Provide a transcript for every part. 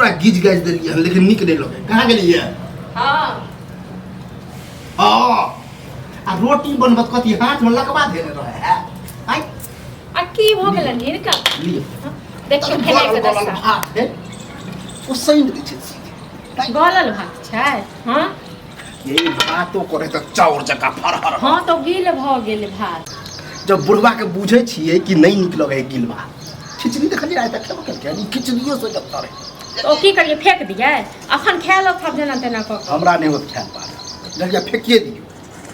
पूरा गीज गाज देलियै हन, लेकिन नीक नहि लगै। कहाँ गेलियै? हाँ। हँ, आ रोटी बनबत कथी हाथमे लकवा धेने रहै है? आइ। आ की भऽ गेलनि हिनका? लिअ। देखियौ खेनाइ के गलल गलल दशा। भात है, ओ सैन दै छै सीधे। गलल भात छै? हँ। ये भातो करे तऽ चाउर जकाँ फरहर। हँ, तऽ गील भऽ गेल भात। जब बुढ़वा के बुझै छियै कि नहि नीक लगै है गील भात। खिचड़ी देखलियै आइ तक खेबो केलकै? ई खिचड़ियो से जब तरे। तऽ ओ की करियै, फेक दियै? अखन खाए लो सब जेना तेना कऽ कऽ। हमरा नहि होत खायल पार, बुझलियै? फेकिए दियौ।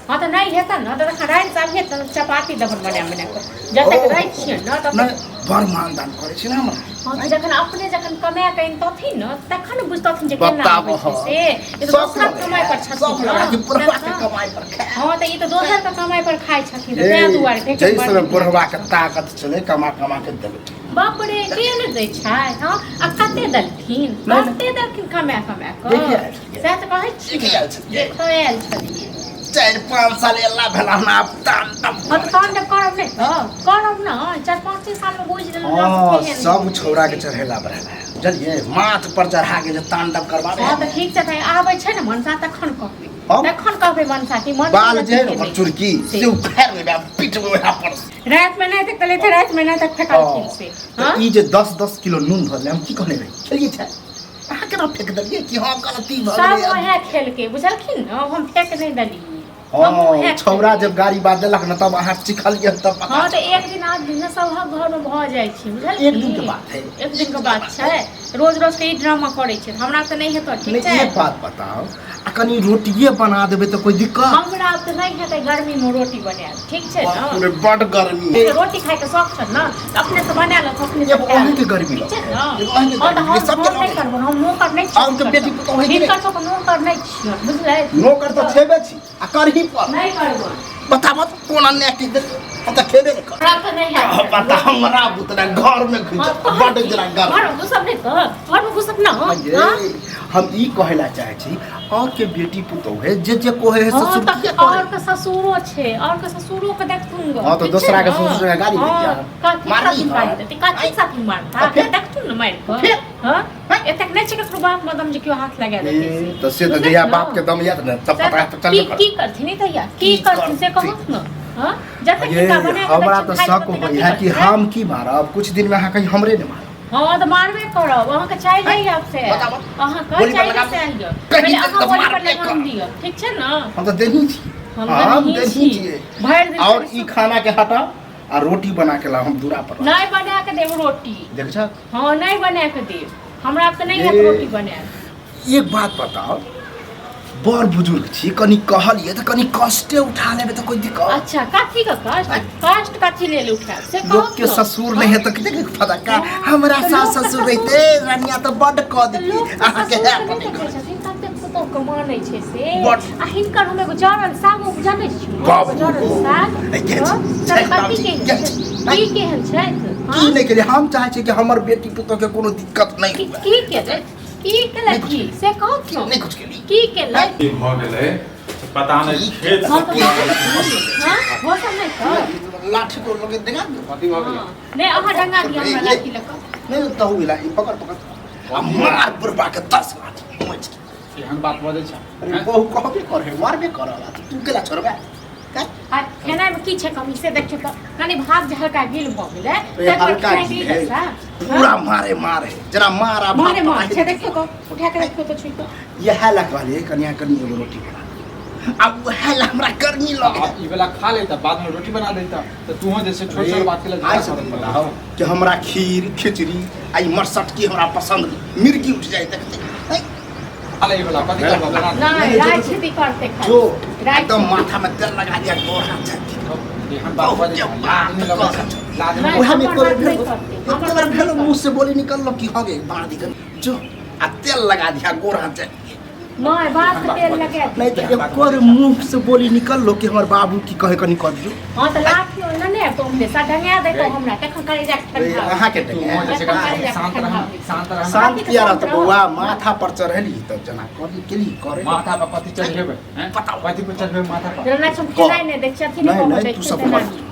हँ, तऽ नहि हेतै ने तऽ तखन राति आबियै तऽ चपाती देबन बना बना कऽ, जतेक ओ, रहै छियै ने ततेक। नहि, बड़ मानदान करै छै ने हमरा। हँ, तऽ जखन अपने जखन कमाए कऽ अनितथिन ने, तखन ने बुझतथिन जे केना बताबऽ। होइ छै से। ई तऽ शौक दोसरक लगै कमाइ पर है, छथिन शौक लगै है कि ने। बुढ़वा के कमाइ पर खाय। हँ, तऽ ई तऽ दोसर के कमाइ पर खाइ छथिन, तऽ ताहि दुआरे जाहि देखियौ बड़ समय नीक बुढ़वा लागै के छै। ताकत छलै, कमा कमा के देलकै। बाप रे, के ने दै छै? हँ, आ कते देलखिन? नहि, नहि। कते देलखिन कमा कमा कऽ? देखि आयल छलियै। सएह तऽ कहै छी। देखि आयल छलियै। देखऽ आयल छलियै। 4-5 साल एला भेला हन, आब तांडव। हँ, तऽ तांडव करब नहि तऽ करब ने। 4-5 सालमे बुझि गेलहुँ। हँ, केहन सब छौड़ा के चढ़ेला बढ़ेला है, बुझलियै? माथ पर चढ़ा के जे तांडव करबाबे हँ, है। तऽ ठीक छै, तऽ आबै छै ने मनसा, तखन कहबै। हम? तखन कहबै मनसा कि मनसा बाल जे है ने के ओकर नहि। चुरकी से। से उखाड़ि लेबै आ पीटबै ओएह पर। रातिमे नहि तक लेते, रातिमे नहि तक फेकलखिन से। तऽ हँ। ई जे 10-10 किलो नून धऽ देलै, हम की कहने रही? खेलियै छै? अहाँ केना फेक देलियै कि हँ, गलती भऽ सब गेलै? वएह खेलकै, बुझलखिन ने? हम फेक नहि देलियै, हम हँ। उएह छौड़ा खेलियै। जब गाड़ी बात देलक ने, तब अहाँ चिखलियै, तब पता हँ, तऽ एक दिन आध दिन सबहक घरमे भऽ जाइ छै, बुझलखिन? एक दिन के बात है। एक दिन के बात छै। रोज रोज के ई ड्रामा करै छै, हमरा तऽ नहि हेतौ, ठीक नहि छै? एक बात बताओ, आ कनि रोटिए बना देबै तऽ कोई दिक्कत? हमरा तऽ नहि हेतै गर्मीमे रोटी बनायल, ठीक छै ने? बाप रे, बड गर्मी है। रोटी खायके शौक छै ने, तऽ अपने से बना लो, अपने से एगो खा लो। अहींके गर्मी ठीक छै लगै ने? है, एगो अहींके हँ, तऽ गर्मी, हम सबके हम नहि लगै है। करबै, हम नौकर नहि छियै। अहाँके बेटी पुतोहु है कि नहि? हिनकर सबके नौकर नहि छियै, बुझलै? नौकर तऽ छेबे छी आ करही पर। नहि करबै। बताबऽ तऽ कोन अन्याय की देलियै? हम तऽ खेबे नहि करब। हमरा तऽ नहि हैत। पता हमरा बुतना घर में घुस हँ, बड जरा गर्म। घरमे घुसब नहि तऽ घरमे घुसब ने। ये, हँ? हम ई कहै ला चाहै छी, और के बेटी पुतोहु है जे जे कोहे है हँ, ससुर तऽ किया और करे? के ससुरो छै, और के ससुरो के देखथुन ग। हँ, तऽ ठीक छै दोसरा के ने? ससुर के गाली हँ, दैतियै। कथी मारली साथी हँ। मारि देतै? कथी साथी मारता? तऽ फेर? देखथुन ने मारि कऽ। फेर? हँ, एतेक नहि छै ककरो बाप मे दम जे केओ हाथ लगा देतै ए, से। तऽ से तऽ बुझलक जहिया ने? बाप के दम यात ने तब से पता तऽ तऽ चलबे की करत। की करथिन ई तहिया? की की करथिन से करथिन? कहू ने? हँ, जतेक ये हिनका बना कऽ हमरा दै तऽ छियनि शक खाइ लए होइया ततेक कि अथी हम की मारब, कुछ दिन में अहाँ कहीं हमरे ने मारब। हँ, तऽ मारबे करब अहाँके। चाहिए आब से बताबऽ। अहाँके गोली पर चाहिए लगा से आइयो कहीं पहिले तक अहाँ तऽ गोली पर मारबे लगाम करब। दियौ, ठीक छै ने? हम तऽ देही छी। हम हम देनही देही छी। छियै। भरि दिन और खाली ई खाना के हटाओ आ रोटी बना के लाओ, हम दूरा पर रहब। नहि बना के देब रोटी। देख छ। हँ, नहि बना के देब, हमरा तऽ नहि हैत ये। रोटी बनायल। एक बात बताओ, बड़ बुजुर्ग छी, कनि कहलियै तऽ कनि कष्टे उठा लेबै तऽ कोई दिक्कत? अच्छा, कथी के कष्ट? कष्ट कथी लेल उठायब से कहू लोक के ने। ससुर नहीं है तऽ कतेक फदक्का। हमरा तऽ सास लोक के ससुर रहिते रनिया तऽ बड कऽ तऽ लोक देती के अहाँके ससुर है। के नहि देखै छथिन ततेक पुतोह के मानै छै से। बड। आ हिनकर हम एगो जरल साग उपजने छी। बाबू जरल साग। ए, के हँ, छै? तऽ छै कथी बाबूजी, केहन के छै? छै? की केहन छथि? की हँ? नहि केलियै? हम चाहै छी कि हमर बेटी पुतोह के कोनो दिक्कत नहि की हुए। की केलथि? की नहि केलथि कुछ से कहू ने। नहि कुछ केली। की केलथि? की भऽ गेलै से पता नहि, खेत हँ, से तऽ की हँ, हो सब नहि तऽ लाठी को लगे देखा दियौ। कथी भऽ गेलै? हँ। नहि, अहाँ डंगा दिअ हमरा लाठी लऽ कऽ। नहि तहु इला ई पकड़ पकड़ आ मार बुढ़बा के 10 लाठी मोच के। एहन बात बजै छै? अरे बहु कहबे करे, मारबे करल, तू केला छोड़बे? आ खेनाइमे की छै कमी से देखियौ तऽ। कनि भात जे हल्का गिल भऽ गेलै ए, ताहि पर हल्का खेनाइ गिल की है। दशा? पूरा मारे मारे जरा मारा मारे मारे छै, देखियौ तऽ, उठा के देखियौ तऽ, छुइ कऽ। इएह लए कहलियै कनिया कनि एगो रोटी बना दियौ। आ उएह लए हमरा गर्मी लगे। आब ई वाला खा लेता, बाद में रोटी बना देता, तऽ तूहो जैसे छोट छोट बात के लिए आइ से झगड़ा दिन करऽ बताओ कि हमरा खीर खिचड़ी आ ई मरसटकी हमरा पसंद नहीं, मिर्गी उठ जाए देखते नहीं। खा ले ई वाला, कथी करबऽ, बना दे। नहि, नहि, राइ जो- छिती करतै खाली। जो राइ एकदम माथा में तेल लगा दिया, गोर हाथ जाती। एहन बात बजै छै, लाज नहि लगै छै? लाज नहि, नहि? उएह में हमर एको बेर बात नहि भेल करतै, एको हमर बेर बात भेल नहि मुँह से बोली निकललो कि हो गई बाढ़ दिखल जो आ तेल लगा दिया, गोर हाथ जाती। नहि, बात के तेल लगा। नहीं तो एको बेर मुँह से बोली निकललो कि हमर बाबू की कहे, कनी कह दियौ। हँ, तऽ लाठी ओना नहि आबि उम्हरे सँ ढंगा दैतौ हमरा, तखन कलेजा के ठंडा। अहाँके तूहो जैसे एखन कलेजा शांत ठंडा रह, होइ छै। शांत रह। शांत किया रहत बौआ? माथा पर चढ़ेली तऽ जेना करी केली करे। माथा पर कथी चढ़ेबै हैं? बताउ। कथी पर चढ़ेबै माथा पर? जेना हम खेनाइ नहि दै छियै, अथी नहि नहीं कऽ नहीं दै तू छियै सब तेना। कर।